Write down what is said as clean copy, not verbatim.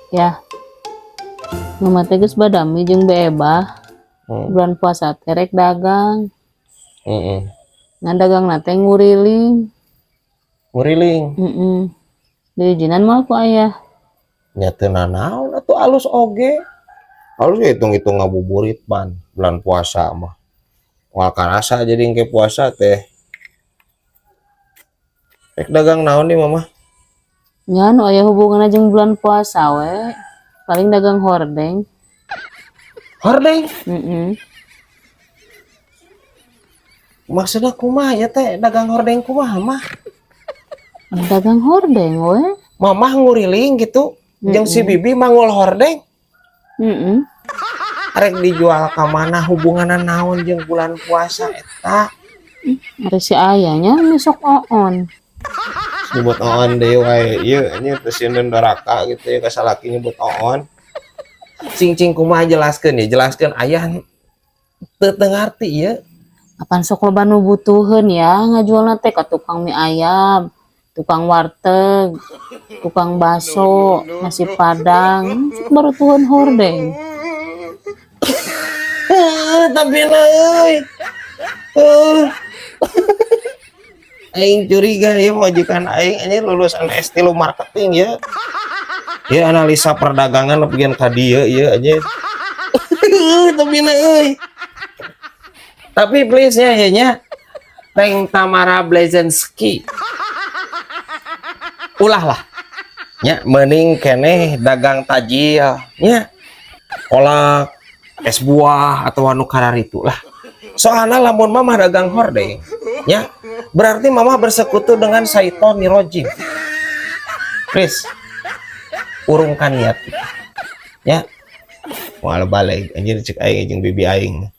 Ya. Mama teh geus badami jeung Beebah. Bulan puasa teh rek dagang. Ngan dagang teh nguriling. Nguriling. Heeh. Diizinan moal ku ayah? Nya teu nanaon atuh, alus oge. Alus ya, hitung-hitung ngabuburit pan bulan puasa mah. Moal karasa jadi engke puasa teh. Rek dagang naon nih, Mama? Nya nu aya hubunganna jeung bulan puasa we. Paling dagang hordeng. Hordeng. Heeh. Maksudnya kumaha ya teh, dagang hordeng kumaha, Mah? Dagang hordeng we. Mamah nguriling gitu jeung si Bibi manggul hordeng? Heeh. Rek dijual ka mana, hubunganna naon jeung bulan puasa eta? Ari si ayahnya besok oon. Nyebut oon deui wae ieu nya, teu sieun doraka gitu ya ka salaki nyebut oon. Cing cing, kumaha, jelaskeun ya, jelaskeun, ayah teu teu ngarti ieu. Apan sok loba nu butuheun ya, ngajualna teh ka tukang mie ayam, tukang warteg, tukang bakso, nasi padang, sok barutuheun hordeng. Tapi na euy. Aing curiga ya majikan aing ini lulusan S3 marketing ya. Ya analisa perdagangan bagian ka dieu ieu aja. Tapi na euy. Tapi please ya ya nya. Teng Tamara Bleszynski. Ulah lah. Nya mending keneh dagang tajil nya. Kolak, es buah atau anu kararitu lah. Soalnya lamun Mama dagang hordeng, ya berarti Mama bersekutu dengan Saitonirojim. Please, urungkan niat. Ya, moal balik anjir cek aing jeung bibi aing.